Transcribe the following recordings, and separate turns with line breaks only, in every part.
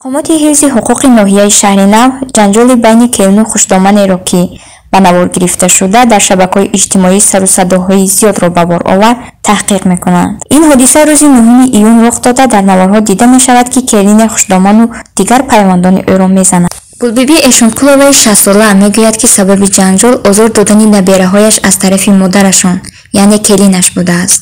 Мақомоти ҳифзи ҳуқуқи ноҳияи Шаҳри Нав ҷанҷоли байни келину хушдоманеро, ки ба навор гирифта шуда, дар шабакаҳои иҷтимоӣ сару садоҳои зиёдро ба бор овард, таҳқиқ мекунанд. Ин ҳодиса рӯзи 9 июн рух дода, дар наворҳо дида мешавад, ки келине хушдоману дигар пайвандони ӯро мезанад. Гулбибӣ Эшонқуловаи 60-сола мегӯяд, ки сабаби ҷанҷол озор додани набераҳояш аз тарафи модарашон, яъне келинаш будааст.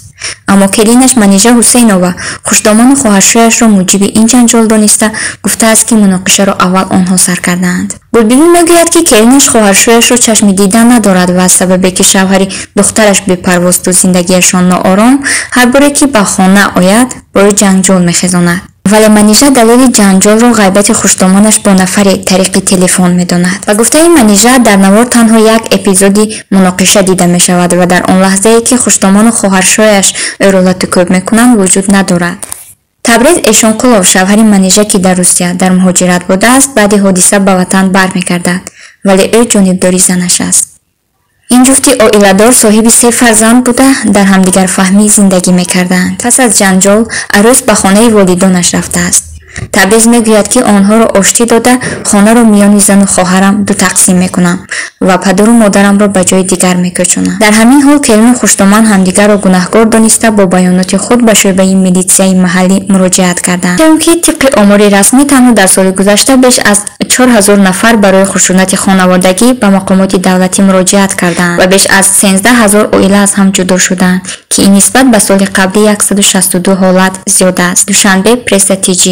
Аммо келинаш Манижа Ҳусейнова хушдоману хоҳаршӯяшро муҷиби ин ҷанҷол дониста, гуфтааст, ки муноқишаро аввал онҳо сар кардаанд. Гулбибӣ мегӯяд, ки келинаш хоҳаршӯяшро чашми дидан надорад ва аз сабабе, ки шавҳари духтараш бепарвозту зиндагиашон ноором, ҳар боре ки ба хона ояд, бо ӯ ҷанҷол мехезонад. Вале Манижа далели ҷанҷолро ғайбати хушдоманаш бо нафаре тариқи телефон медонад. Ба гуфтаи Манижа, дар навор танҳо як эпизоди муноқиша дида мешавад ва дар он лаҳзае, ки хушдоману хоҳаршояш ӯро латукӯб мекунанд, вуҷуд надорад. Табриз Эшонқулов, шавҳари Манижа, ки дар Русия дар муҳоҷират будааст, баъди ҳодиса ба ватан бармегардад, вале ӯ ҷонибдори занаш аст. Ин ҷуфти оиладор соҳиби се фарзанд буда, дар ҳамдигарфаҳмӣ зиндагӣ мекарданд. Пас аз ҷанҷол арӯс ба хонаи волидонаш рафтааст. Табриз мегӯяд, ки онҳоро оштӣ дода, хонаро миёни зану хоҳарам ду тақсим мекунам ва падару модарамро ба ҷои дигар мекӯчонам. Дар ҳамин ҳол келину хушдоман ҳамдигарро гунаҳкор дониста, бо баёноти худ ба шӯъбаи милитсияи маҳаллӣ муроҷиат карданд. Чунки тибқи омори расмӣ танҳо дар соли гузашта беш аз 4000 нафар барои хушунати хонаводагӣ ба мақомоти давлатӣ муроҷиат карданд ва беш аз 13 000 оила аз ҳам ҷудо шуданд, ки ин нисбат ба соли қаблӣ 162 ҳолат зиёд аст. Душанбе, Пресса ТЖ.